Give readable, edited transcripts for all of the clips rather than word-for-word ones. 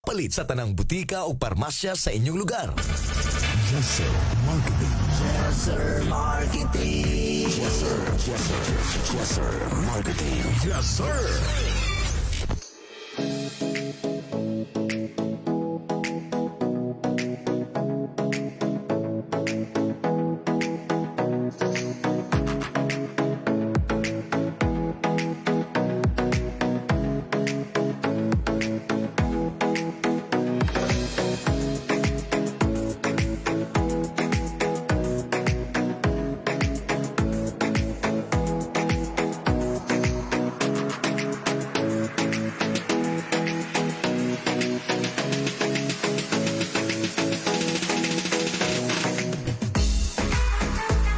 Palit sa tanang butika o parmasya sa inyong lugar. Jesser Marketing. Jesser Marketing. Jesser, Jesser, Jesser Marketing. Yes, sir.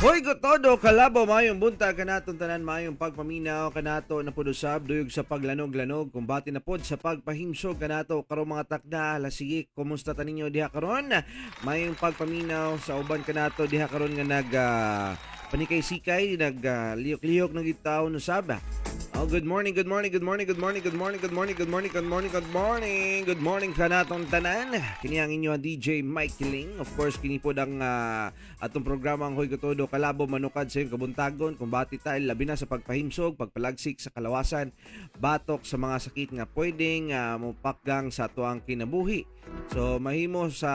Hoy gotodo kalabo, mayong buntag kanatong tanan, mayong pagpaminaw kanato na pud usab, duyog sa paglanog-lanog, kumbati na pod sa pagpahimsog kanato karong mga takda. Lasigi, kumusta ta ninyo diha karon? Mayong pagpaminaw sa uban kanato diha karon nga nag panikay-sikay, nag liyok-liyok ng gitaw no sab. Oh, good morning, good morning, good morning, good morning, good morning, good morning, good morning, good morning, good morning, good morning kanatong tanan. Kini ang inyo ang DJ Mike Ling. Of course, kini pod ang atong programa ang Hoy Gotodo Kalabo, manukad sa iyong kabuntagon, kumbati tayo labi na sa pagpahimsog, pagpalagsik sa kalawasan, batok sa mga sakit nga pwedeng mopakgang sa atuang kinabuhi. So mahimo sa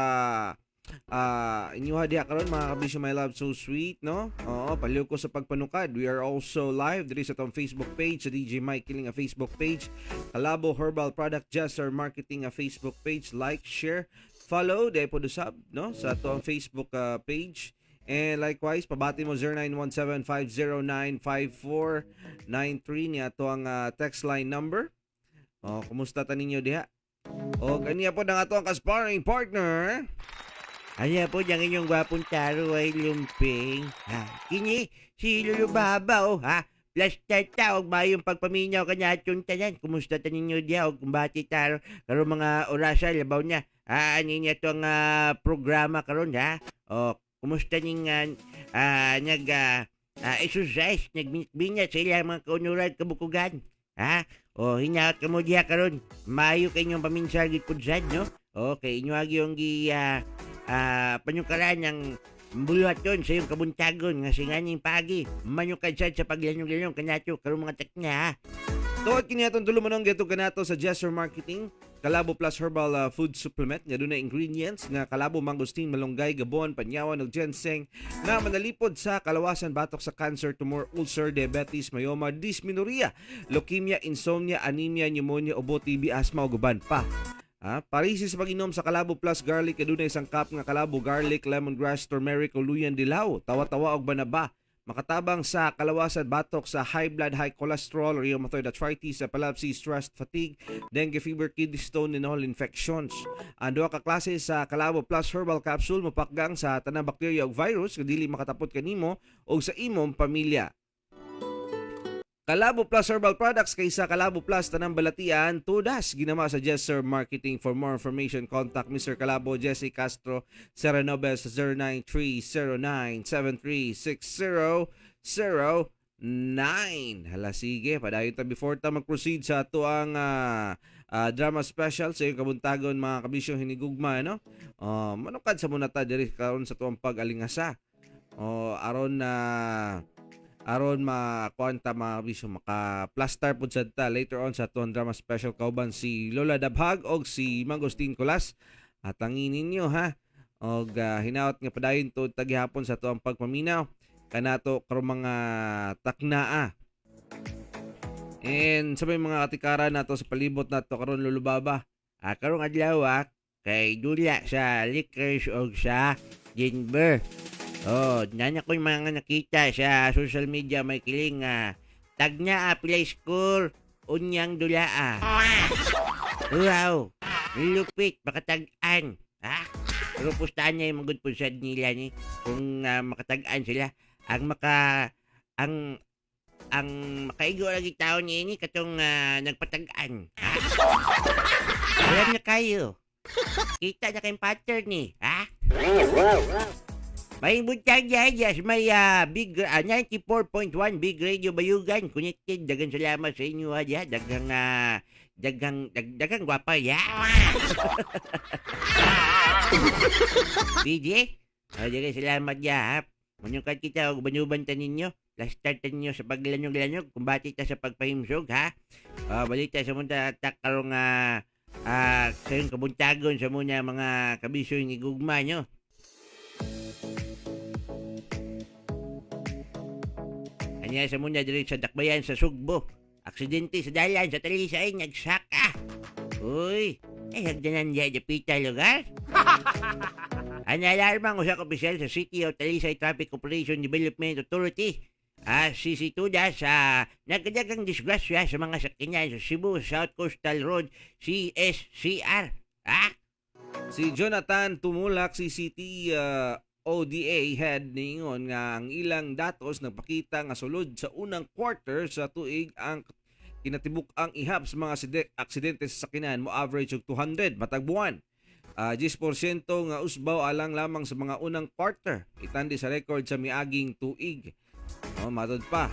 inyuha diha karon, mga kabisyo, my love, so sweet, no? Oo, paliw ko sa pagpanukad. We are also live diri sa atong Facebook page, sa DJ Mike Kiling a Facebook page, Kalabo Herbal Product Jesser Marketing a Facebook page. Like, share, follow dahil po usab, no, sa atong Facebook page. And likewise, pabati mo 0917-509-5493 ni ato ang text line number. Oh, kumusta ta ninyo diha? O kaniya po ang ato ang ka-sparring partner. Ano po ang inyong gwapong taro ay lumping? Ha? Kini, si Lolo Baba, oh, ha? Plus tata, og mayong pagpaminaw kanya atong tanan. Kumusta ta ninyo diya, og kumbati taro? Karon mga orasa, labaw niya. Ha, ani niya itong programa karon, ha? O, kumusta ning nag exercise, nagbinyat sa ilang mga kaunuran kabukugan? Ha? O, hinaot ka mo diya karon. Mayo kay inyong paminsar gid pud sad, no? Okay, inyo agi yung gi panyukaran ng buluhaton sa iyong kabuntagon nga singaning pagi. Manyukad sad sa paglanong-lanong kanato karong mga takna, ha. Tuod kini atong tulumanong geto kanato sa Jesser Marketing, Kalabo Plus Herbal Food Supplement nga dunay ingredients nga kalabo, mangosteen, malunggay, gabon, panyawan ug ginseng nga manalipod sa kalawasan batok sa cancer, tumor, ulcer, diabetes, myoma, dysmenorrhea, leukemia, insomnia, anemia, pneumonia, ubo, TB, asthma ug uban pa. Ha? Parisi sa pag-inom sa Kalabo Plus Garlic, adunay isang cup nga kalabo, garlic, lemongrass, turmeric o luyan dilaw, tawa-tawa og banaba. Makatabang sa kalawasan batok sa high blood, high cholesterol, rheumatoid arthritis, epilepsy, stress, fatigue, dengue fever, kidney stone, and all infections. Ang duha ka klase sa Kalabo Plus Herbal Capsule mapakgang sa tanang bakterya ug virus nga dili makatapot kanimo o sa imong pamilya. Kalabo Plus Herbal Products kaysa Kalabo Plus tanang balatian tudas ginama sa Jesser Marketing. For more information, contact Mr. Kalabo Jesse Castro Serenobes sa 09309736009. Hala sige, padayon ta before ta mag-proceed sa ato ang drama special sa iyong kabuntagon, mga kabisyong hinigugma, no? Manukad sa muna ta diri karon sa tuang pag-alingasa. Oh, aron na aron makuan ta, mga kabisyo, maka plaster pud sad ta later on sa atuang drama special kauban si Lola Dabhag og si Mangosteen Colas. At angin ninyo ha og hinaot nga padayon tuod tagihapon sa atuang pagpaminaw kanato karong mga taknaa. And sa may mga katikara nato sa palibot nato karon, Lulubaba. Karong adlaw, kay dula sa Lakers og sa Denver. Oh, nana ko yung mga nakita sa social media, may kiling tagna play score unyang dula. Wow, lupit makatag-an. Ha? Pero pustahan niya yung magud po sad nila ni kung makatag-an sila ang maka ang ang makaigo lagi tao niya ini katong nagpatag-an. Ha? Alam na kayo. Kita na kayong pattern ni, ha? May buntag yes, may big 94.1 Big Radio Bayugan connected. Daghang salamat sa inyo ha, diha. Daghang Daghang daghang gwapa ya. PJ, oh, dili, salamat ya ha. Manyungkat kita og banuban ta ninyo. Last start ta ninyo sa paglanog-lanog. Kumbati ta sa pagpahimsog ha. Balita sa munta atak karong sa kabuntagon sa muna mga kabisoy ni gugma nyo. Anya sa muna diri sa Dakbayan sa Sugbo. Aksidente sa dalan sa Talisay nagsaka. Uy, ay hagdanan diya dapita lugar. Ang alarma ang usa ka opisyal sa City of Talisay Traffic Operation Development Authority, CC2, sa nagkadagang disgrasya sa mga sakyanan sa Cebu South Coastal Road, CSCR. Ah? Si Jonathan Tumulak, CCT ODA head, niingon nga ang ilang datos nagpakita nga sulod sa unang quarter sa tuig ang kinatibuk-ang ihap sa mga aksidente sa sakinan mo average og 200 matag buwan. 10% nga usbaw alang lamang sa mga unang quarter itandi sa record sa miaging tuig. Oh, matod pa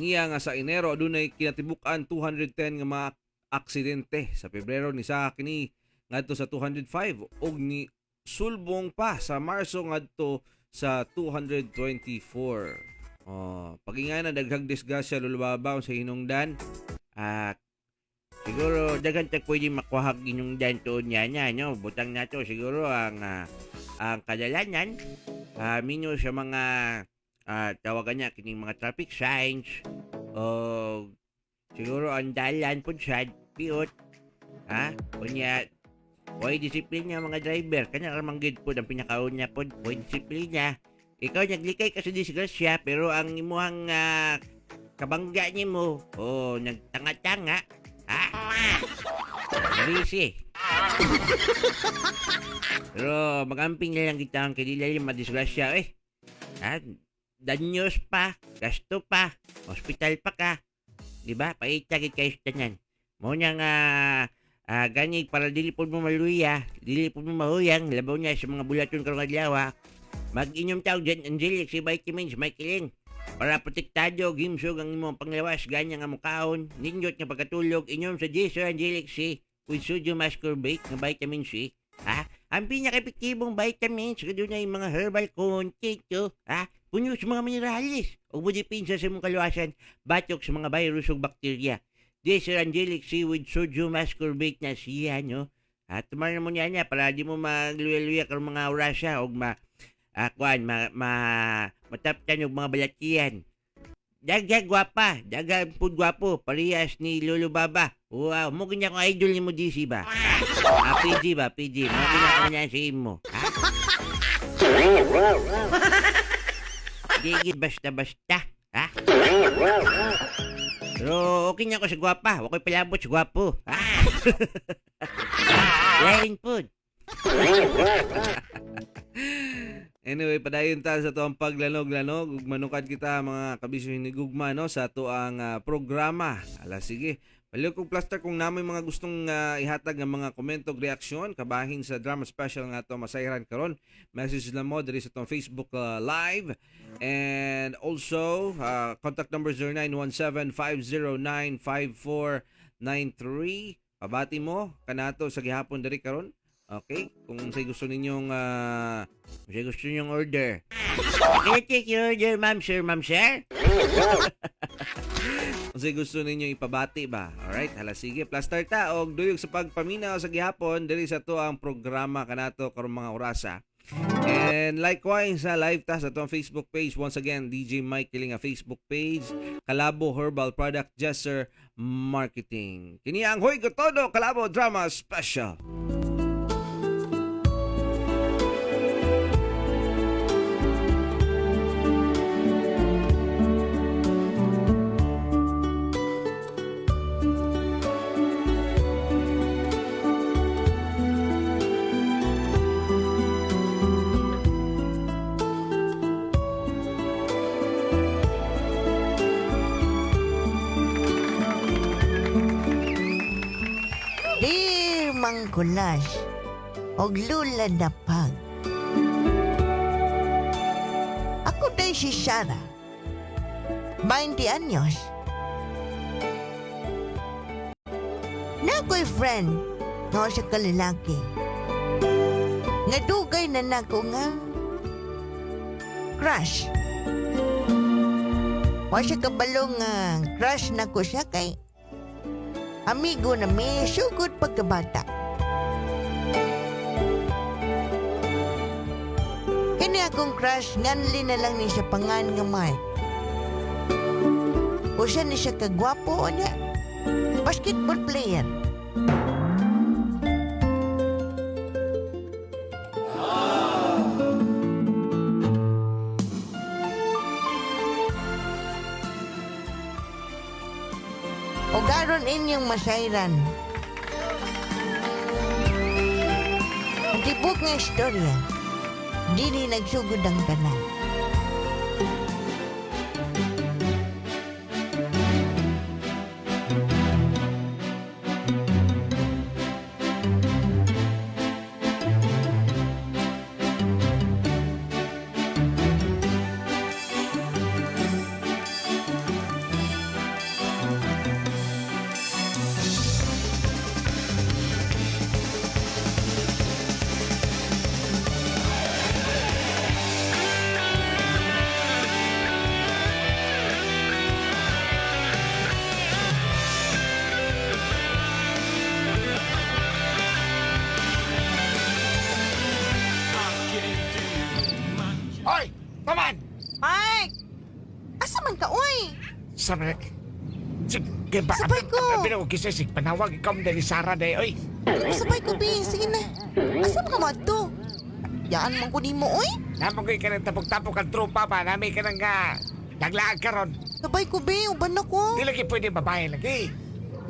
niya nga sa Enero adunay kinatibuk-an 210 nga mga aksidente. Sa Pebrero ni sa kini ngadto sa 205 ug ni sulbong pa sa Marso ngadto sa 224. Oh, pagingana daghang disgrasya, lulubabaw sa hinungdan. Siguro daghan ta pwede makuha inyong tuod niya niya no. Butang nato siguro ang kadalanan mino sa mga tawagan niya kining mga traffic signs o siguro ang dalan pud sad piot ha, unya way disiplina mga driver. Kana ra man gid pud ang pinakauna pud, way disiplina. Ikaw naglikay ka sa disgrasya pero ang imuhang kabangga nimo oh nagtanga-tanga ha. Marisi. Pero magamping na lang kita ang kay dili madisgrasya eh. Ha? Danyos pa, gasto pa, hospital pa ka. Di ba? Paita gid kayo sa tanan. Mao nya nga gani para dili pud mo maluya, dili pud mo mahuyang, labaw niya sa mga bulaton karong adlaw. Mag-inom ta og Angelic C vitamins, Michaelin. Para protektado, gimsog ang imong panglawas, ganyan nga mukaon, nindot nga pagkatulog, inom sa Jason Angelic C with sodium ascorbate nga vitamin C. Ha? Ang pinaka-epektibong vitamins, kadunay mga herbal content, oh, ha? Puno sa mga minerales ug budipensa sa imong kaluwasan, batok sa mga virus ug bakterya. Jason Angelic C with sodium ascorbate na siya, no? At tumaran mo niya niya para di mo magluya-luya karong mga orasya og ma kuan ma, ma mataptan og mga balatian. Daghang gwapa, daghang pud gwapo, parehas ni Lolo Baba. Wow, mo kanya akong idol nimo DC ba? PG ba, PG. Mo kanya ako niya sa imo. Ha? Di gid basta-basta, ha? Pero okay na ako sa gwapa. Wa ko'y palabot sa gwapo. Ha? Lain pud. Anyway, padayon ta sa tuang paglanog-lanog ug manukad kita mga kabisyo hinigugma no sa tuang programa. Ala sige. Baliw kong plaster kung namoy mga gustong ihatag nga mga komento ug reaksyon kabahin sa drama special nga ato masayran karon. Message lang mo diri sa atong Facebook live and also contact number 0917-509-5493. Pabati mo kanato sa gihapon diri karon. Okay, kung unsay gusto ninyong Kung gusto ninyong order. Can I take your order, ma'am, sir, ma'am, sir? Unsay gusto ninyo ipabati ba? Alright, hala sige. Plaster ta og duyog sa pagpaminaw sa gihapon diri sa to ang programa kanato karong mga orasa. And likewise sa live ta sa atong Facebook page. Once again, DJ Mike Kilinga Facebook page, Kalabo Herbal Product Jesser Marketing. Kini ang Hoy Gotodo Kalabo Drama Special. Dear Mang Kulas, og Lula Dapag. Ako day si Sarah, 20 anyos. ko'y friend nga siya kalalaki. Nga dugay na nako nga crush. Wa siya kabalo nga crush nako siya kay amigo na mi sugod pagkabata. Kini akong crush nganli na lang ni siya pangan nga Mark. O siya ni siya kagwapo o niya. Basketball player. O garon inyong masayran. Ang tibok nga istorya, dili nagsugod ang tanan. Hoy! Taman! Mark! Asa man ka, oy? Sabi Sige ba? Sabay ko. Pinag-ukisay, panawag ikaw ni Sarah day, oy. Sabay ko, bi. Sige na. Asa man ka madto? Yaan man ko nimo, oy. Namang ko'y ka ng tapok-tapok ang tropa pa. Nami ka ng naglaag karon. Sabay ko, bi. Uban na ko. Di lagi pwede babae lagi.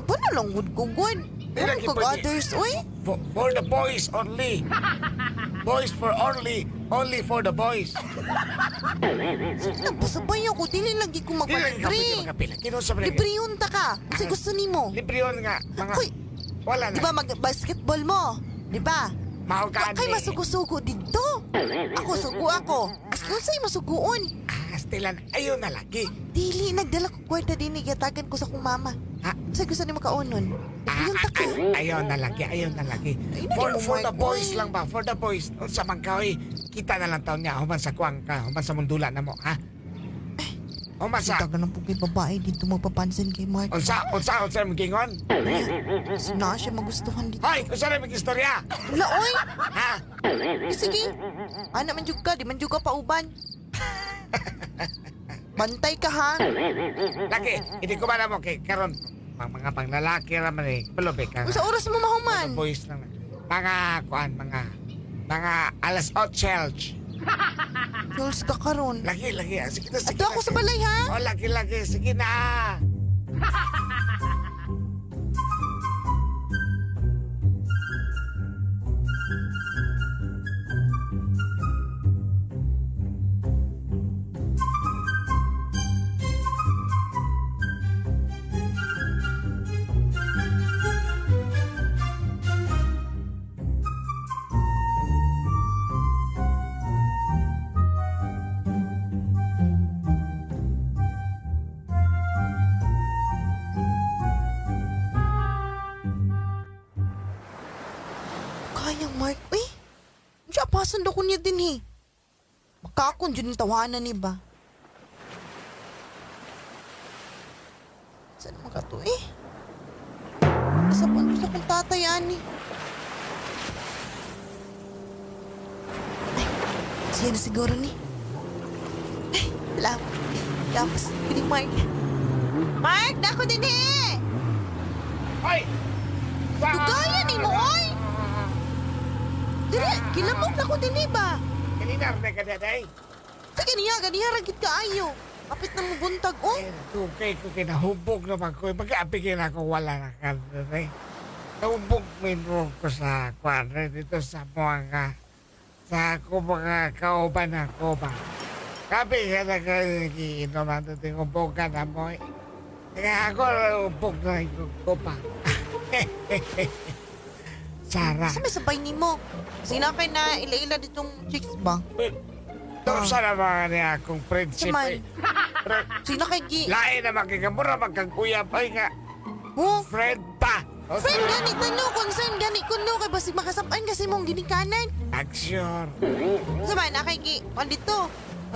Uban na lang gud ko, gud. Di Ano lagi kag pwede. others, oy? For the boys only. Boys for only. Only for the boys. Nagpasabay ako. Dili lagi ko Di lagi ka magpalibre. pwede makapila. Kinusa ba lagi? Libre ta ka. Kasi gusto nimo. Libre yun nga. Mga, Hoy, wala na. di ba mag-basketball mo? Di ba? Mahugaan Wa kay eh. masugo-sugo dito. Ako, sugo ako. Mas kung sa'yo masuguon. Ah, Astilan, ayun na lagi. Dili, nagdala ko kwarta din. Giyatagan ko sa kong mama. Ha? Sa gusto nimo kaunon. Ah, Libre ta ka. Ayaw na lagi, ayaw na lagi. Ay, naging For the Mark, boys oy. lang ba? For the boys. Unsa man ka, oy. Kita na lang taon niya. Human sa kuwang ka. Human sa mundula na mo, ha? Human sa... Kita ka ng pugay babae dito magpapansin kay Mark. Unsa, unsa mong gingon? Na siya magustuhan dito. Hoy, unsa na mong istorya? Wala, oy! Ha? Eh, sige. Ana man jud ka, di man jud ka pauban. Bantay ka ha. Lagi, hindi ko ba na mo kay karon mga panglalaki ra man eh. Pulubi ka. Unsa oras mo For the mahuman? boys lang. Mga kuan, mga alas 8. Girls ka karon. Lagi, lagi. Ah, sige na, sige Adto na. ako sa balay ha. Oh, lagi, lagi. Sige na. Kayang Mark, uy. Unsa apasan daw ko niya din eh. Makakon jud ang tawanan ni ba. Saan man ka to eh? Asa pa sa kong tatay ani? Ay, siya na siguro ni. Ay, salamat. Tapos, ni Mark. Mark, dako din eh! Hoy! Dugayan ni mo, oy! Dire, gilamok na ko din eh ba? Kanina rin ka daday. Sa ganiya, ganiya, ragit ka ayo. Kapit na mo buntag, oh. Eh, Tugay ko kinahubog naman ko. Mag-aapigin ako wala na ka daday. Nahubog minro ko sa kwan dito sa mga sa ako mga kauban ako ba. Kabi ka na ka nagiinom na ito hubogan na mo. Eh. Kaya ako hubog na ko pa. Sarah. Sa may sabay ni mo. Sina kay na ila-ila ditong chicks ba? Doon sa naman niya akong friendship. Saman. Eh. Pero Sina kay gi... Lain naman kay Gamura, magkaguyab ay nga. Oh, Friend pa. Friend gani ta no, concern gani ko no kay basig makasab-an kasi mong ginikanan. Action. Sa man nakay ki pan dito.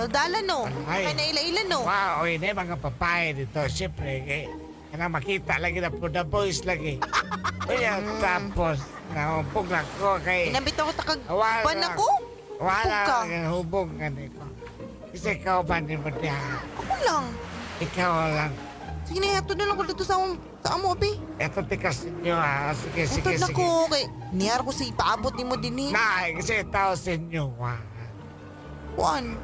Dala no. Ay. Kay naila-ila no. Wow, oy, na mga babae dito. Siyempre, kay, kanang makita lagi na po the boys lagi. Kaya tapos, nahumpog na ko kay... Inambit ako takag Wala. ban ako. Wala, Hubog ka. hubog nga niko. Kasi ikaw ba ni mo diha? Ako lang. Ikaw lang. Sige na, hatod na lang ko dito sa among sa amo abi. Eto tikas ninyo ha. Sige, sige, Hatod na sige. ko kay niyar ko sa ipaabot nimo dinhi. Na, kasi tao sa inyo ha. Kuan.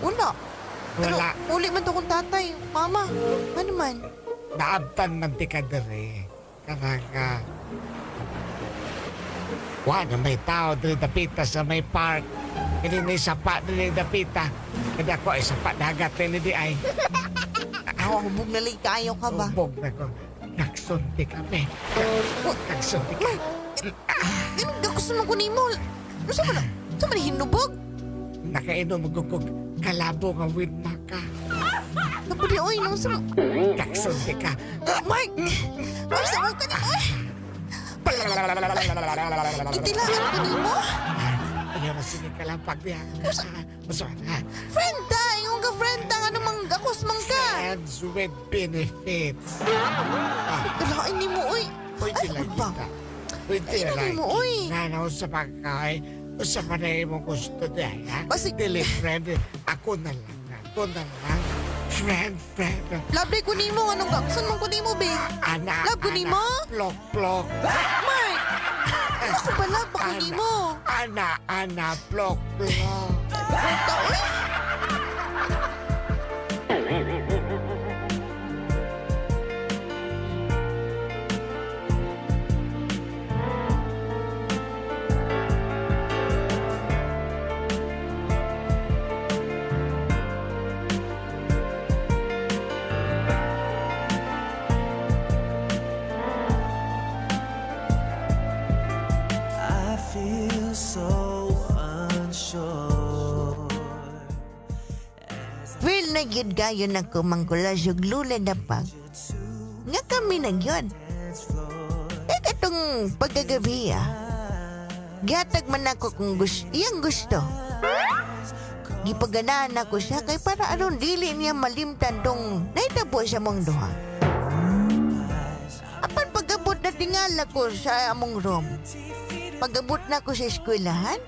Wala. Pero Wala. uli man to kong tatay, mama. Ano man? Naabtan man ti ka diri. Kanang wa na may tao diri dapita sa may park. Kini ni sapa diri dapita. Kada ko ay sapa dagat ni di ay. Aw, hubog na lay kaayo ka ba? Hubog na ko. Nagsunti kami. Nagsunti ka. Ganun ka gusto mo kunin mo. Ano sa man? Sa man hinubog? Nakainom ko kog kalabo nga winmaka. Napudi oy nung sa Nagsunti ka. Mark. Mark sa ka ni oy. Itilaan ko nimo. Ayaw na sige ka lang pagdiha. Usa ha. Friend ta, ingon ka friend ta ano mang akos man ka. Friends with benefits. Kalain nimo oy. Pwede Ay, lang ba? kita. Pwede Ay, lang mo, oy. Nga sa pagkain. Usa pa na imong gusto di ay, ha? Basig- Dili, friend. Ako na lang. Ako na lang. Friend, friend. Love ko nimo anong gakson man ko nimo be. Ana, Love ko ana. nimo? Plok, plok. Mark. Ako ba love ako Ana. nimo? Ana, ana, plok, plok. Puta oy. I feel so unsure. Feel na gyud kayo na kumangkulas yung lula na pag. Nga kami na gyud. Eh katong pagkagabi ah. Gihatag man ako kung gusto, iyang gusto. Gipaganaan ako siya kay para aron dili niya malimtan tong naitabo sa mong duha. Apan pagabot na tingala ko sa among room. Pagabot na ko sa eskwelahan,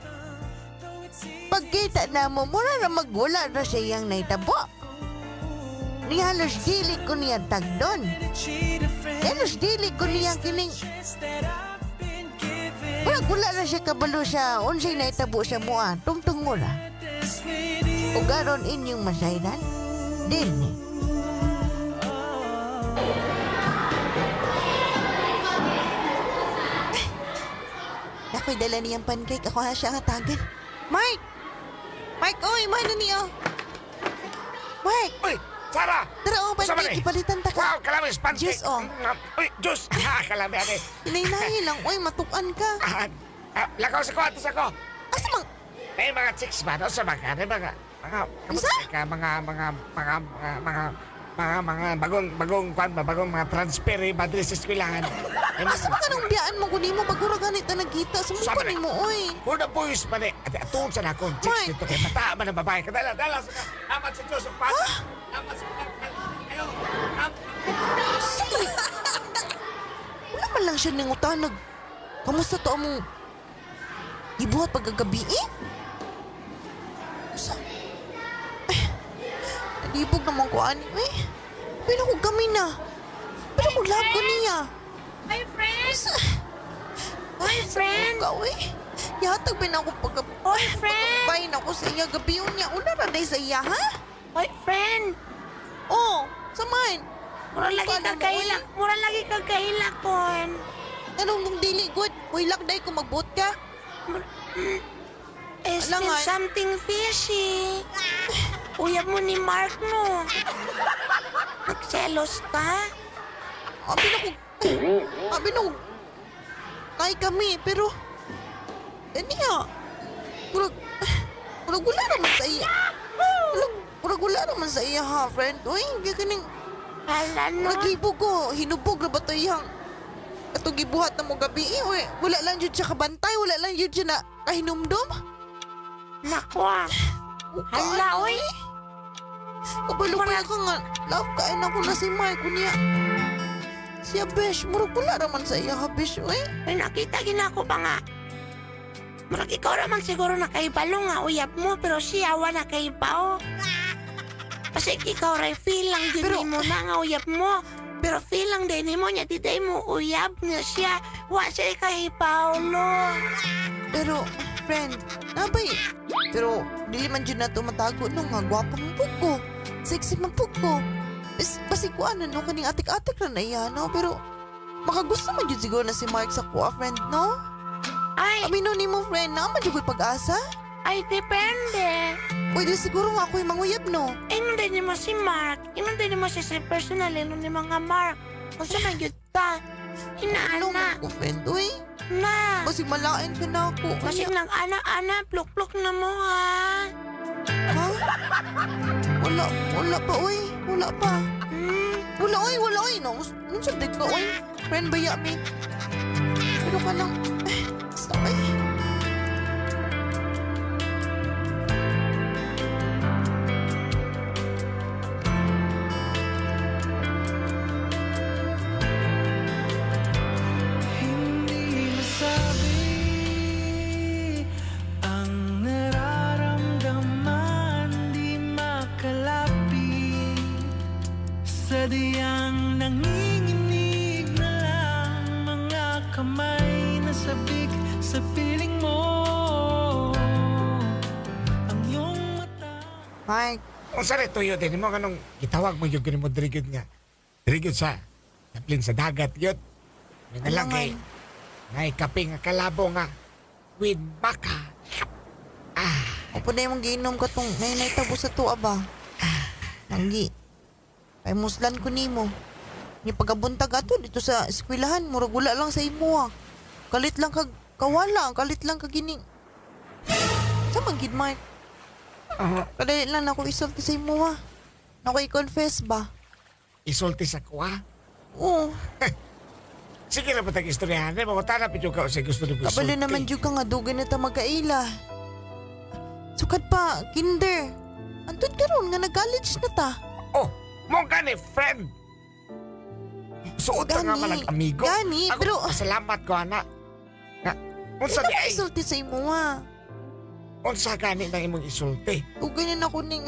pagkita na mo, mura na magwala na sa iyang naitabo. Ni halos dili ko niya tagdon. Halos dili ko niya kining. Murag wala na siya kabalo sa unsay naitabo sa mua, tungtong mura. O garon inyong masayran, dinhi. Ako'y dala niyang pancake. Ako ha siya ang hatagan. Mark! Mark, oy! Mano niyo? Mark! Uy, Sara! Tara, oh, Usa man pancake. eh. Ipalitan ta ka. Wow, kalami, pancake. Juice, oh. Uy, juice. Ha, kalami, ate. Hinay-hinay lang. Oy, matukan ka. Ah, ah, lakaw sa ko, ato sa ko. Asa mang... May mga chicks ba? No? Sa mga, may mga, mga, Unsa? ka, mga, mga, mga, mga, mga, mga, mga, bagong, bagong, kwan ba, bagong mga transfer, eh, madre sa eskwelahan. Ay, Asa man ka nung biyaan mo kunin mo? Bagura ganit na nagkita. Sama Sumuko na. ni mo, oy. For the boys man eh. At atun sa nakong chicks Mark. dito kay bata man ang babae. Kadala, dala sa Amat sa Diyos ang pata. Amat sa Ayo. Sige. Wala man lang siya nangutanag. Kamusta to among gibuhat pagkagabi eh? Sa... Ay, nalibog naman ko ani eh. Pero ko kami na. Pero ko love ko niya. Hi, friend! Sa... Hi, friend! Ikaw eh. Yatag ba na ako pagka... Hoy, friend! Pagkabayin ako sa iya. Gabi yun niya. Una ra day sa iya, ha? Hoy, friend! Oh, samahan. Mura lagi Paano kang mo, kahilak. Mura lagi kang kahilakon. Anong nung dili good? Uy, lakday ko magbuot ka. Is there Alangan. something fishy? Uyab mo ni Mark, no? Nagselos ka? Abi na ko... Abi na ko... Kay kami, pero... Aniya. Murag... Murag wala naman sa iya. Murag, murag wala naman sa iya ha, friend. Uy, hindi ka ning... Hala, no? Murag hibog ko. Hinubog na ba to iyang... Atong gibuhat na mo gabi eh. Uy, wala lang jud siya kabantay, wala lang jud siya na kahinumdum. Naku ah. Hala, oy. Kabalo pa ka nga. Love kain ako na si Mark unya. Siya besh, murag wala raman sa iya ka besh, uy. Ay, nakita ginako pa nga. Murag ikaw raman siguro nakaibalo nga uyab mo, pero siya wa nakaibaw. Kasi ikaw ray feel lang din Pero- mo na nga uyab mo. Pero feel lang din mo niya, di day mo uyab niya siya. Wa siya kay Paolo. Pero, friend, nabay. Pero, dili man jud na matago no nga gwapa man pud ko. Sexy man pud ko. Bas, basig ko ano no, kaning atik-atik ra na iya, no? Pero, makagusto man jud siguro na si Mark sa kuha, friend, no? Ay, Amino nimo, friend, naa man jud ko'y pag-asa. ay depende. Pwede siguro nga ako'y manguyab, no? Inon din mo si Mark. Inon din mo siya sa personal. Inon ni mga Mark. Kung sa magyud ta. Ano Inaana. man ko, friend, uy? Na. Basig malain siya na ako. Basig nang ana-ana, pluk-pluk na mo ha. Ha? Wala, wala pa, uy. Wala pa. Wala, uy, wala, uy. No, unsa di ka, uy. Friend, baya mi. Pero ka lang, eh, basta, uy. Hindi masabi ang nararamdaman, di makalapit. Sadyang nanginginig na lang mga kamay na sabik sa piling mo. Ang iyong mata. Mark, Unsa rin tuyo din mo kanong gitawag mo yung mo diri gyud nga. Diri gyud sa taplin sa dagat gyud. Nga lang Alangan. kay ngay kape nga kalabo nga with baka. Opo na yung giinom ka tong may naitabo sa tuwa ba? Nanggi. Kay muslan ko nimo. Ni pagabuntag ato dito sa eskwelahan, murag wala lang sa imo ah. Kalit lang kag kawala, kalit lang kag gining. Sa man gid Mark? Kadali lang ako isulti sa imo ah. Nako i-confess ba? Isulti sa kuha. Oo. Sige na ba tag istoryahan mo tana pidyo ka sa gusto nimo Kabalo isulti. naman jud ka nga dugay na ta magkaila. Sukad pa, kinder. Antod karon nga nag-college na ta. Oh, mo gani friend. Suot ka nga Gani. malag amigo. Gani, Ako, pero- salamat ko ana. Nga unsa Ikaw di ay isulti sa imo ah. unsa gani nang imong isulti? Dugay na nako ning...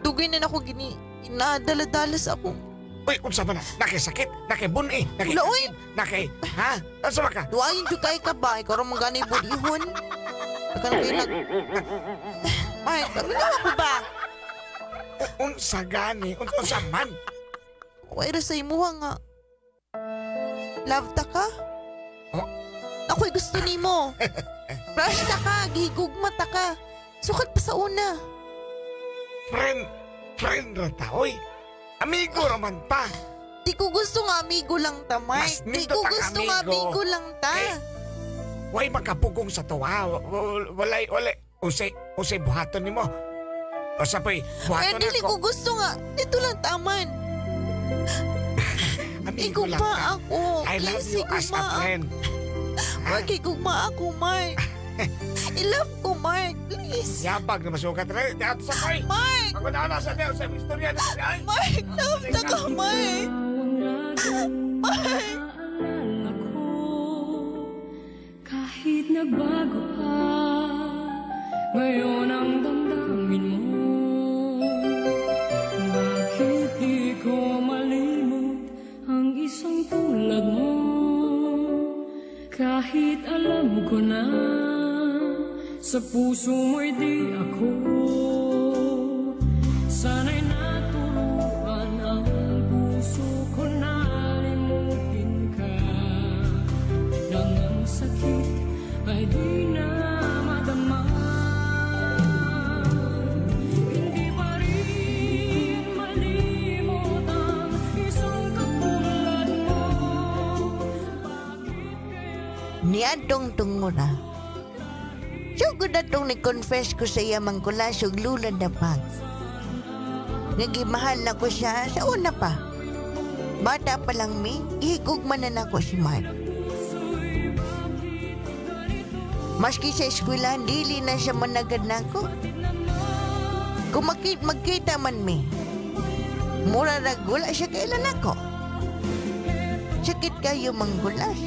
Dugay na nako gini... Inadala-dala sa akong... Uy, unsa man na? Nakisakit, nakibun-i, naki Wala, uy! naki ha? Unsa man ka? Duayin jud kay ka ba? Ikaw ra man gani budihon. Takan kayo nag... Ay, kami na ako ba? Unsa gani? Unsa man? Okay ra sa imuha nga. Love ta ka? Oh. Ako'y gusto nimo. Crush ta ka, gihigugma ta ka. Sukat pa sa una. Friend, friend ra ta, oy. Amigo ra man ta. Di ko gusto nga amigo lang ta, Mark. Mas Di nindot ko ang gusto nga amigo. amigo lang ta. Eh, Way makapugong sa tuwa. Walay, walay. Unsay, unsay buhaton nimo? Usa pa'y Pero buhaton dili ako. ko gusto nga. Dito lang taman. Amigo lang Igugma ta. ako. I love Please, you as igugma a ako. friend. Mark, igugma ako, Mark. I-love ko, Mark. Please. Yabag na masukat rin. Dato sa koy. Mark! Ako na sa Diyos sa istorya na ay. Mark, love na ka, Mark. Mark! Naalala ko kahit nagbago pa ngayon ang damdamin mo. Bakit di ko malimot ang isang tulad mo? Kahit alam ko na sa puso mo'y di ako. Sana'y naturuan ang puso ko na limutin ka. Nang ang sakit ay di na madama. Hindi pa rin malimot ang isang katulad mo. Bakit kaya Niadtong tungura. Sugod na tong ni-confess ko sa iya mangkulas ug lula na pag. Nagimahal na ko siya sa una pa. Bata pa lang mi, gihigugma na nako si Mark. Maski sa eskwelahan, dili na siya managad nako. Kung magkita man mi, mura ra wala siya kailan ako. Sakit kayo manggulas.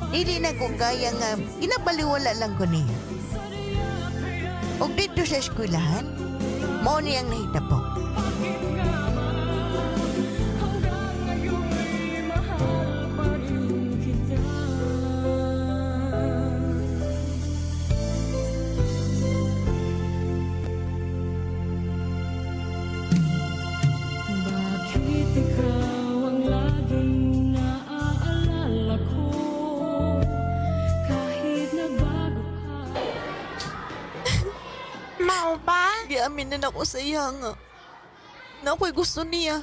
Dili na ko kaya nga ginabaliwala lang ko niya. Og dito sa eskwelahan, mao niyang nahitabo. Bakit ikaw ang laging naaalala ko kahit nagbago ka? Mao ba? Giamin na nako sa iya nga. Na ako'y gusto niya.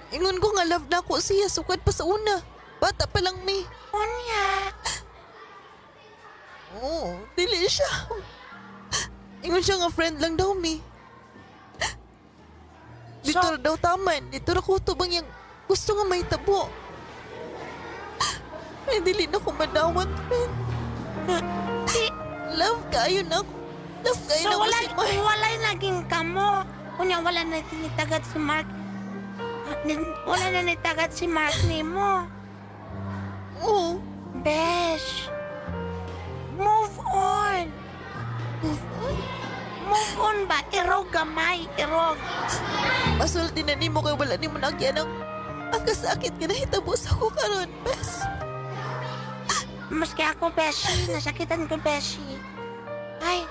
Ingon ko nga love na ako siya sukad pa sa una. Bata pa lang mi. Unya. Oo, dili siya. Ingon siya nga friend lang daw mi. Dito ra daw taman. Dito ra ko tubang yang gusto nga may tabo. Ay, dili na ko madawat, friend. Love kayo na ako. Love kayo So na ako wala, si Mark. wala'y naging kamo. Unya, wala na tinitagat si Mark. Wala na nitagat si Mark nimo. Oo. Besh. Move on. Move on. Move on ba? Irog gamay, irog. Masulti na nimo kay wala nimo nagyan ang kasakit nga nahitabo sa ko karon, bes. Maski ako, Beshi. Nasakitan ko, Beshi. Ay.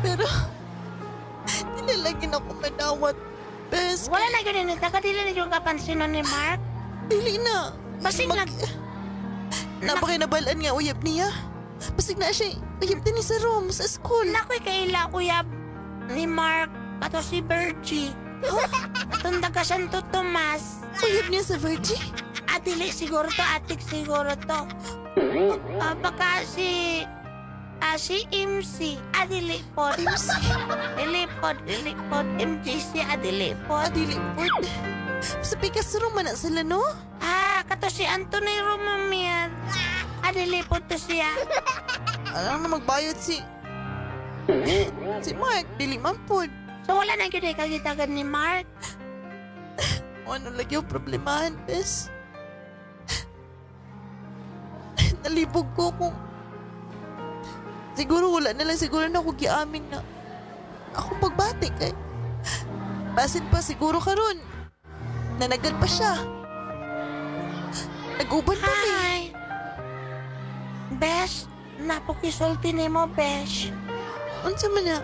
Pero dili lagi na ako madawat, bes. Wala na yun nitagat. Dili na yung kapansinon ni Mark. Dili na. Basig Napakinabalaan nga uyab niya. Basig na siya. Uyab din ni sa room, sa school. Nako'y kaila, uyab ni Mark. Kato si Virgie. Atong taga Santo Tomas. Uyab niya sa Virgie. Adili siguro to, atik siguro to. Baka si... Si MC. Adili po. MC. Dili po, dili po. MGC, adili po. Adili po. Sa pikas room man na sila, no? Ah, kato si Anthony Romamian. Adili po to siya. Alam na magbayad si... Si Mark, dili man po. So wala na gyud ay kagitagan ni Mark. O ano lagi yung problemahan, bes? Nalibog ko kung... Siguro wala na lang siguro na ako giamin na akong pagbati kay... Basin pa siguro karon. Nanagal pa siya. Naguban pa mi. Hi. Besh, napukisulti nimo, Besh. Unsa man na?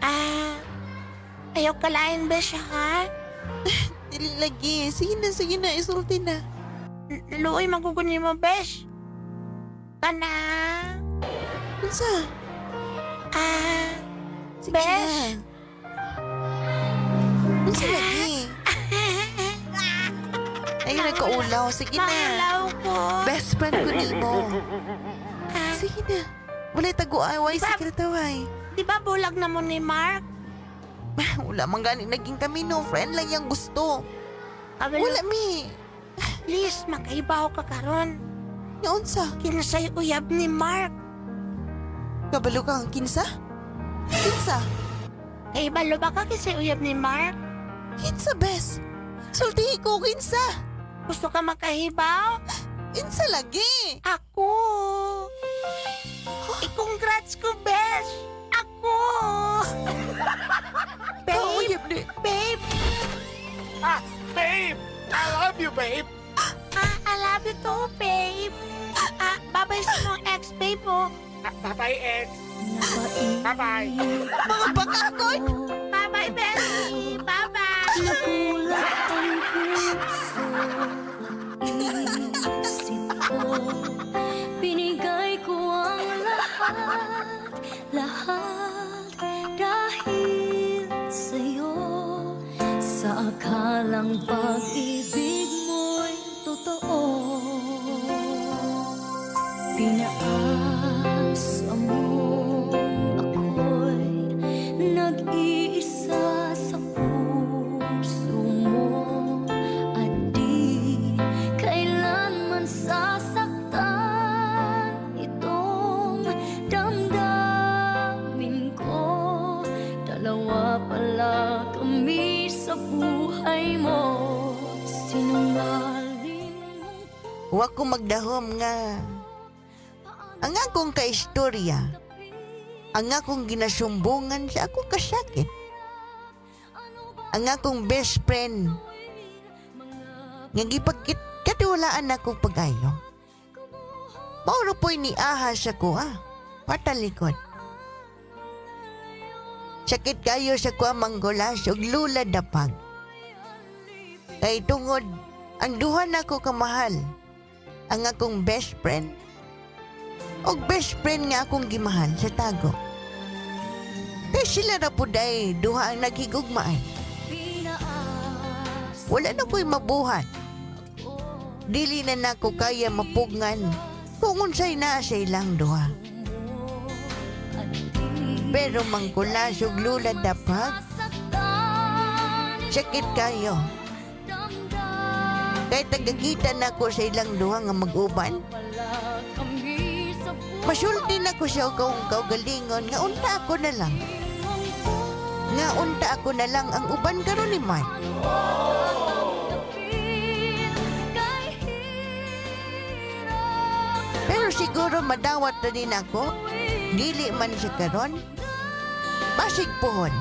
Ah, ayaw kalain, Besh, ha? Dili lagi. Sige na, isulti na. Luoy magugun nimo, Besh. Kana. Unsa? Ah, Sige Besh. na. Unsa lagi? Ay, nagkaulaw. Sige na. Maulaw ko. Best friend ko nimo. Ah, Sige na. Wala'y taguay-way, Diba? secret away. Di ba bulag na mo ni Mark? Wala man gani naging kami no. Friend lang yung gusto. Kabalo, Wala mi. Please, makaibaw ka karon. Nga unsa? Kinsay uyab ni Mark. Kabalo ka ang kinsa? Kinsa? Kaibalo ba ka kinsay uyab ni Mark? Kinsa, bes? Sultihi ko, kinsa? Gusto ka makahibaw? Kinsa lagi? Ako. I-congrats ko, Besh. Ako. Babe, Kauyab ni. babe. Ah, babe! I love you, babe! Ah, I love you too, babe. Ah, babay sa mong ex, babe, oh. Ah, bye-bye, ex! Bye-bye! Mga bakakon! Bye-bye, Beshi. Bye-bye. Nagulat ang puso, isip ko. Binigay ko ang lahat, lahat dahil sa'yo. Sa akalang pag-ibig mo'y totoo. Pinaasa mo ako'y nag-iisa sa puso mo at di kailanman sasaktan itong damdamin ko. Dalawa pala kami sa buhay mo. Sinungaling mong Wa ko magdahom nga ang akong kaistorya, ang akong ginasumbungan sa akong kasakit, ang akong best friend nga gipagkit katiwalaan ako pag-ayo. Mauro po'y ni ahas ako ah, patalikod. Sakit kayo sa kuha manggulas ug lula dapag. Kay tungod, ang duha nako kamahal, ang akong best friend, og best friend nga akong gimahal sa tago. Kay sila ra pud ay duha ang naghigugmaan. Wala na ko'y mabuhat. Dili na nako kaya mapugngan kung unsay naa sa ilang duha. Pero mangkulas ug lula dapag, sakit kayo. Kay tagakita nako sa ilang duha nga mag-uban. Masulti na ko siya kung kaugalingon nga unta ako na lang. Nga unta ako na lang ang uban karon ni Mike. Pero siguro madawat na din ako. Dili man siya karon. Basig pohon.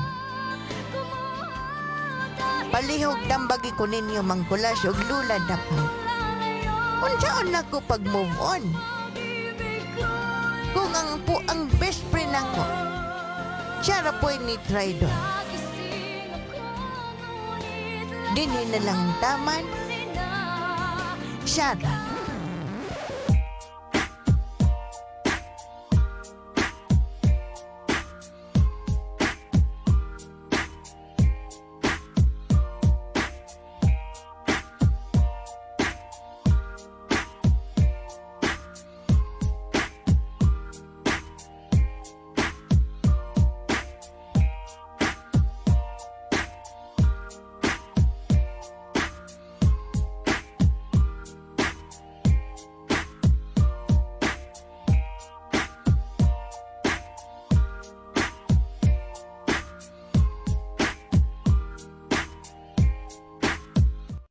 Palihog tambagi ko ninyo mangkulas ug lula dapat. Unsaon nako pag move on? Kung ang po ang best friend nako, siya ra po'y ni try doon. Dinhi na lang taman, siya ra.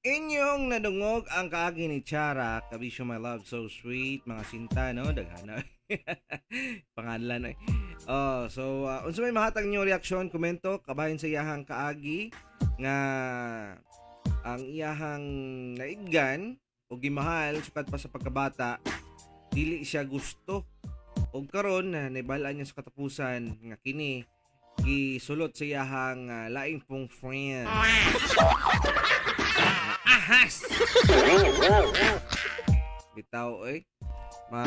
Inyong nadungog ang kaagi ni Chara, Kabisyo My Love So Sweet, mga sinta no, daghana. Pangalan eh. Oh, so unsa may mahatag niyo reaksyon, komento kabahin sa iyahang kaagi nga ang iyahang naiggan o gimahal sukad pa sa pagkabata dili siya gusto og karon na naibal-an niya sa katapusan nga kini gisulot sa iyahang laing pong friend. Ahas! Bitaw eh. Ma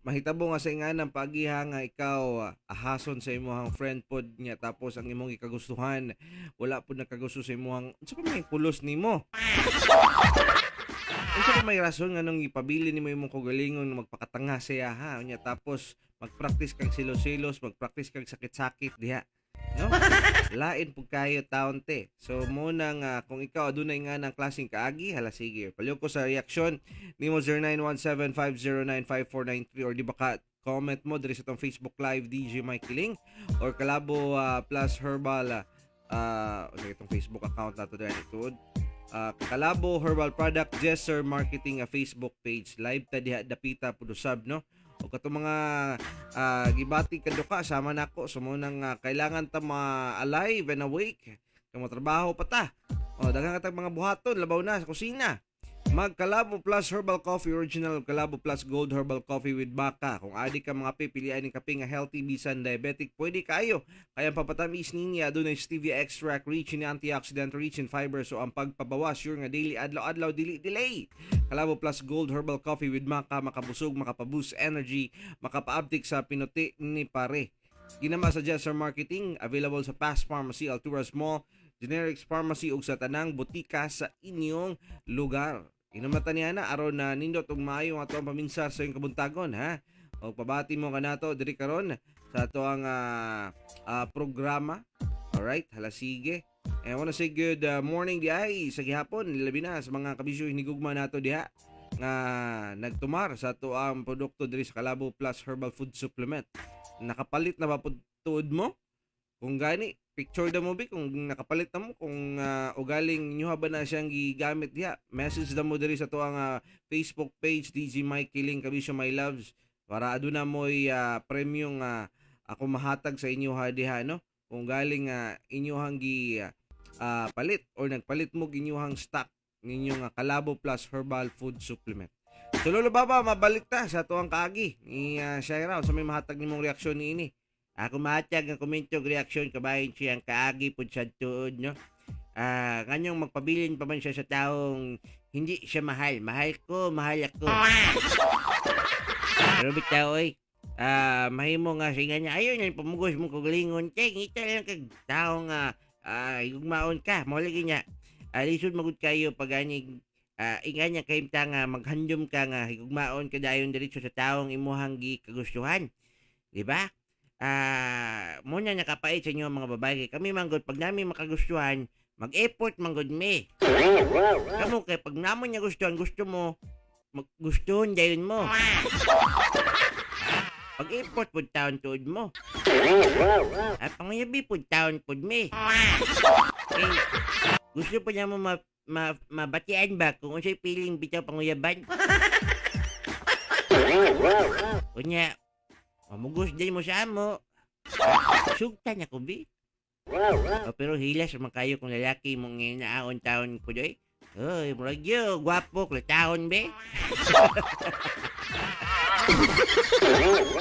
mahitabo nga sa inganang pagiha nga ikaw ahason sa imong friend pod niya tapos ang imong ikagustuhan wala pod nakagusto sa imong unsa pa may pulos nimo. Unsa pa may rason nga nung ipabili nimo imong kaugalingon nga magpakatanga siya ha unya tapos magpractice kag silos-silos, magpractice kag sakit-sakit diha. No? Lain pud kayo taon te. So muna nga kung ikaw adunay nga ng klaseng kaagi, hala sige. Palihog ko sa reaksyon nimo 0917-509-5493 or di ba ka comment mo diri sa tong Facebook Live DJ Mike Kiling or Kalabo Plus Herbal uh, itong Facebook account nato diri tuod. Kalabo Herbal Product Jesser Marketing Facebook page live ta diha dapita pud usab no. O katong mga gibati kaduka sama nako so mo nang kailangan ta ma alive and awake kay trabaho pa ta. O daghan katag mga buhaton labaw na sa kusina. Magkalabo Plus Herbal Coffee Original Kalabo Plus Gold Herbal Coffee with Baka. Kung adi ka mga kape, pilian ni kape nga healthy bisan diabetic, pwede kayo. Kaya ang papatamis niya adunay stevia extract rich in antioxidant, rich in fiber, so ang pagpabawas sure nga daily adlaw-adlaw dili delay. Kalabo Plus Gold Herbal Coffee with Maca, makabusog, makapaboost energy, makapaabtik sa pinuti ni pare. Ginama sa Jesser Marketing, available sa Pass Pharmacy, Alturas Mall, Generics Pharmacy ug sa tanang butika sa inyong lugar. Inom na ta niya na aron na nindot og maayo ang ato ang paminsar sa iyong kabuntagon, ha. Og pabati mo kanato diri karon sa ato ang programa. Alright, hala sige. And I wanna say good morning di ay sa gihapon, labi na sa mga kabisyo hinigugma nato diha nga nagtumar sa ato ang produkto diri sa Kalabo Plus Herbal Food Supplement. Nakapalit na ba pud tuod mo? Kung gani, picture da mo bi kung nakapalit na mo, kung ugaling inyo ba na siyang gigamit diha. Message da mo diri sa tuang Facebook page DJ Mike Kiling Kabisyo My Loves para aduna mo'y premyong ako mahatag sa inyo ha diha, no? Kung galing inyohang gi palit or nagpalit mo inyuhang stock ninyong Kalabo Plus Herbal Food Supplement. So Lolo Baba, mabalik ta sa tuang kaagi ni Shaira sa may mahatag nimong reaksyon niini. Ako mahatag ang komento ug reaksyon kabahin siyang kaagi pud sa tuod, no. Nganyong magpabilin pa man siya sa taong hindi siya mahal. Mahal ko, mahal ako. Pero bitaw oy, mahimo nga sa niya ayo na pamugos mo kagalingon kay ngita lang kag taong higugmaon ka mo lagi niya. Lisod magud kayo pag anig inga niya kahimta nga maghandom ka nga higugmaon ka dayon diretso sa taong imuhang gikagustuhan. Di ba? Muna nakapait sa inyo mga babae. Kami manggod pag namin makagustuhan, mag-effort manggod mi. Kamo kay pag namo niya gustuhan, gusto mo maggustuhon dayon mo. Pag-effort pud taon tuod mo. At panguyabi pud taon pud mi. Kay gusto pa niya mo mabatian ba kung unsay feeling bitaw panguyaban? Unya, mamugos din mo sa amo. Sugtan ako, bi. Oh, pero hilas man kayo kung lalaki mong inaon taon ko doy. Oy, murag yo, gwapo, klataon, be.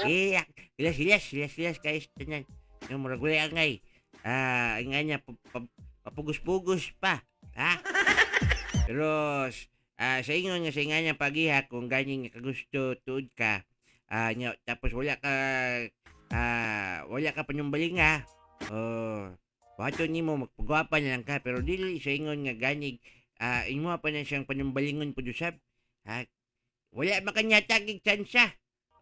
Iyak, hilas, hilas, hilas, hilas, kayo sa tanan. Yung murag wala angay. Nga niya, papugos-pugos pa. Ha? Pero, sa ingon nga sa inga niya pagiha, kung ganyan nga kagusto tuod ka, nya, tapos wala ka panumbalinga, oh, buhaton nimo magpagwapa na lang ka, pero dili sa ingon nga ganig, imo pa na siyang panumbalingon pud usab. Ha? Wala man kanya tagig tsansa.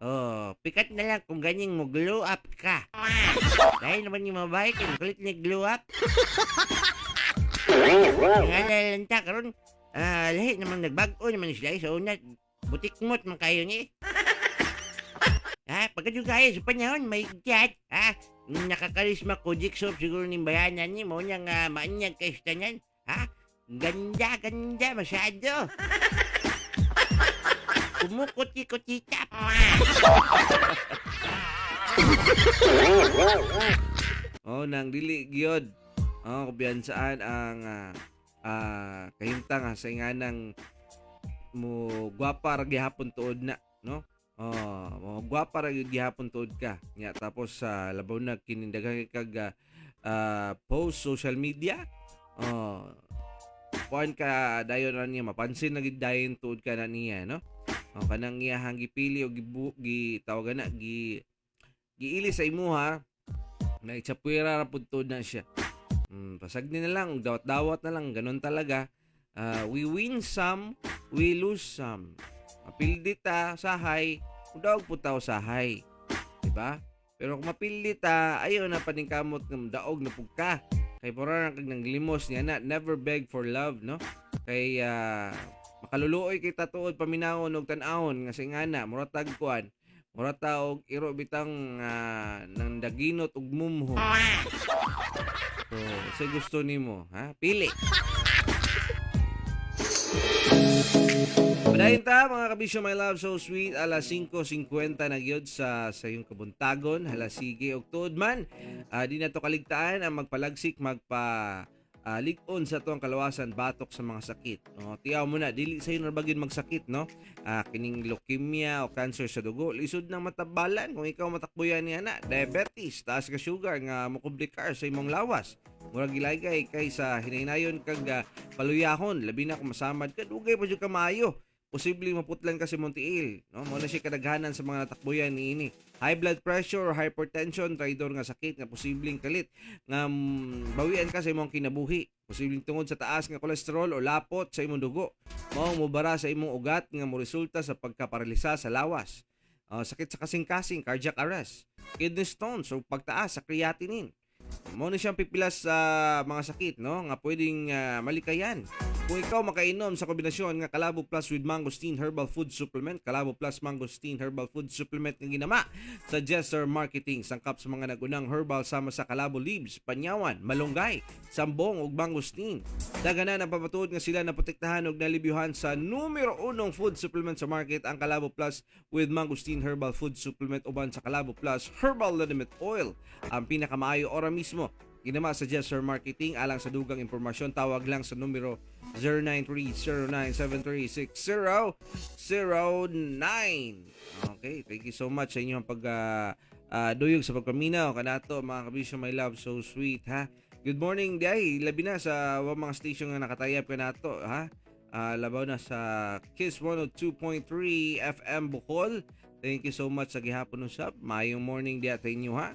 Oh, pikat na lang kung ganyang mo glow up ka. Dahil naman yung mga babae, kay kulit ni glow up. Nga na lang ta, karon lahi naman nagbag-o naman sila sa una. Butikmot man kayo ni. Ha, pagkadugaya sa panahon, may gat, ha? Nakakarisma ko, soap siguro ning bayanan ni mo niya nga maanyag kay sa tanan, ha? Ganda, ganda, masyado. Kumukuti-kutita. Oh, nang dili gyud. Oh, kumpiyansaan ang kahimtang sa inganang mo gwapa ra gihapon tuod na, no? Oh, mo gwapa ra gyud gihapon tuod ka. Nya tapos sa labaw na kining daghan kag post social media. Oh, kuan ka dayon ra niya mapansin na gid dayon tuod ka na niya, no? Oh, kanang iyahang gipili o gibu gitawagan na gi giili sa imuha na itsapwera ra pud tuod na siya. Pasagni na lang, dawat-dawat na lang, ganun talaga. We win some, we lose some. Mapildi ta sahay, mudaog pud ta usahay. Diba? Pero kung mapildi ta, ayaw na paningkamot ng daog na pug ka. Kay pura na kag nang limos niya na, never beg for love, no? Kay makaluluoy kay tatuod paminawon og tan-awon nga singana, mura tag kuan. Mura ta og iro bitang nang daginot og mumho. So, sa gusto nimo, ha? Pili. Padayon ta mga kabisyo my love so sweet alas 5:50 na gyud sa iyong kabuntagon hala sige og tuod man di na to kaligtaan ang magpalagsik magpa lig-on sa tuang kalawasan batok sa mga sakit. No, tiyaw mo na dili sayo na bagin magsakit, no? Kining leukemia o cancer sa dugo lisod nang matabalan kung ikaw matakbuyan niya na diabetes, taas ka sugar nga mokomplikar sa imong lawas. Murag gilaygay kay sa hinaynayon kag paluyahon labi na kung masamad ka dugay pa jud ka maayo. Posibleng maputlan ka sa imong tiil, no? Mao na siya kadaghanan sa mga natakbuyan niini. High blood pressure or hypertension, traidor nga sakit nga posibleng kalit nga bawian ka sa imong kinabuhi. Posibleng tungod sa taas nga kolesterol o lapot sa imong dugo. Mao mobara sa imong ugat nga moresulta sa pagkaparalisa sa lawas. Sakit sa kasing-kasing, cardiac arrest, kidney stones o pagtaas sa creatinine. Mao ni siyang pipilas sa mga sakit, no, nga pwedeng malikayan. Kung ikaw makainom sa kombinasyon nga Kalabo Plus with Mangosteen Herbal Food Supplement, Kalabo Plus Mangosteen Herbal Food Supplement nga ginama sa Jesser Marketing, sangkap sa mga nagunang herbal sama sa Kalabo leaves, panyawan, malunggay, sambong ug mangosteen. Daghanan ang papatuod nga sila naprotektahan ug nalibyuhan sa numero unong food supplement sa market, ang Kalabo Plus with Mangosteen Herbal Food Supplement uban sa Kalabo Plus Herbal Liniment Oil. Ang pinakamaayo ora mismo. Ginama sa Jesser Marketing. Alang sa dugang impormasyon, tawag lang sa numero 09309736009. Okay, thank you so much sa inyong pag duyog sa pagpaminaw kanato, mga kabisyo, my love, so sweet, ha. Good morning diay, labi na sa mga station nga nakatayap kanato, ha. Labaw na sa Kiss 102.3 FM Bohol. Thank you so much sa gihapon usab. Maayong morning diya sa inyo, ha.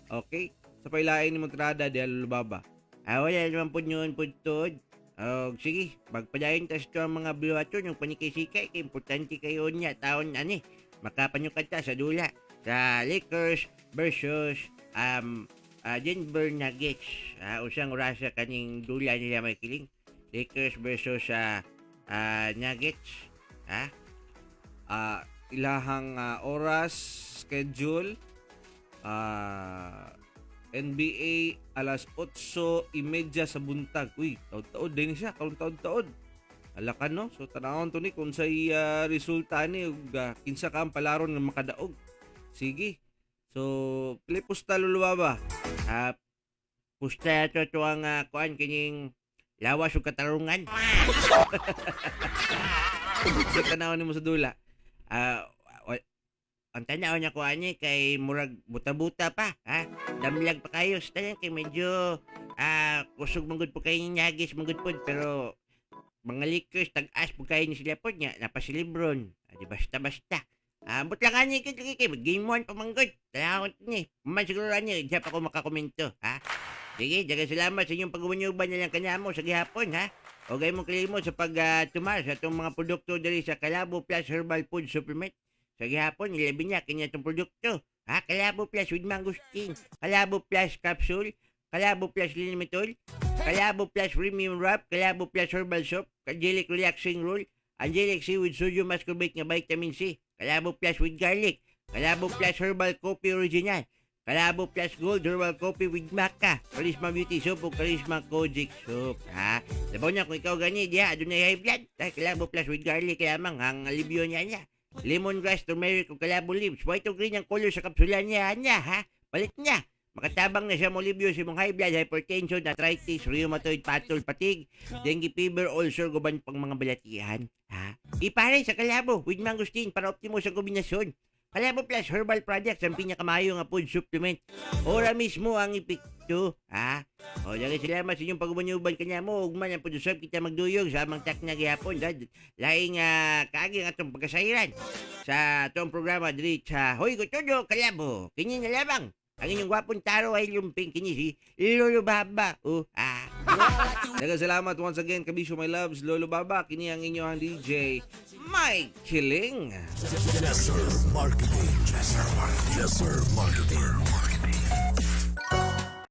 Okay. Sa pailain ni Montrada diya, Lulubaba. Wala naman po yun po tod. O, sige, magpadayon tas to ang mga biwaton yung panikay-sikay kay importante kayo niya taon ani. Makapanyukat ta sa dula sa Lakers versus Denver Nuggets. Usang orasa kaning dula nila may kiling. Lakers versus Nuggets. Ha? Ilahang oras, schedule, NBA alas 8:30 sa buntag. Uy, taod-taod din siya, karon taod-taod. Ala ka, no? So tanawon to ni kung say resulta ni ug kinsa ka ang palaron nga makadaog. Sige. So, pili pusta, Lulubaba. Pusta to to ang kuan kining lawas ug katarungan. Sa tanawon nimo sa dula. Ang tanaw niya ko ani kay murag buta-buta pa, ha? Damlag pa kayo sa tanan kay medyo kusog manggod po kayo ni Nuggets manggod pod, pero mga Lakers tag-as po kayo ni sila pod nga napa si LeBron. Di basta basta. But lang ani kay kay game 1 pa manggod. Tanawon ni. Man siguro ani di pa ako makakomento, ha? Sige, daghang salamat sa inyong pag-uban na lang kanamo sa gihapon, ha? O gay mo kalimot sa pag tumar sa atong mga produkto diri sa Kalabo Plus Herbal Food Supplement. Sa gihapon, ilabi niya kanya itong produkto. Ha? Kalabo Plus with Mangosteen, Kalabo Plus Capsule, Kalabo Plus Linimitol, Kalabo Plus Premium Wrap, Kalabo Plus Herbal Soap, Angelic Relaxing Roll, Angelic C with Sodium Ascorbate nga Vitamin C, Kalabo Plus with Garlic, Kalabo Plus Herbal Coffee Original, Kalabo Plus Gold Herbal Coffee with Maca, Charisma Beauty Soap o Charisma Kojic Soap. Ha? Sabaw niya, kung ikaw gani, diya, adunay high blood. Ay, Kalabo Plus with Garlic lamang, ang alibyo niya niya. Lemongrass, turmeric o kalabo leaves. White o green ang color sa kapsula niya, niya, ha? Palit niya. Makatabang na siya mo libyo sa imong high blood, hypertension, arthritis, rheumatoid, patol, fatigue, dengue fever, ulcer, guban pang mga balatian. Ha? Ipare sa kalabo with mangosteen para optimo sa kombinasyon. Kalabo Plus Herbal Products ang pinakamayo nga food supplement. Ora mismo ang epekto. Ha? O, daghang salamat sa inyong pag-uban kanya mo. Ugma ang pudusab kita magduyog sa amang tak na gihapon. Dad, laing kaagi ang atong pagkasayran sa atong programa diri sa Hoy Gotodo Kalabo. Kini na lamang ang inyong gwapong taro ay lumping, kini si Lolo Baba. Oh, ah. Daghang salamat once again, Kabisyo My Loves, Lolo Baba. Kini ang inyong DJ, Mike Killing. Yes, sir. Marketing. Yes, sir. Marketing. Yes, sir. Marketing.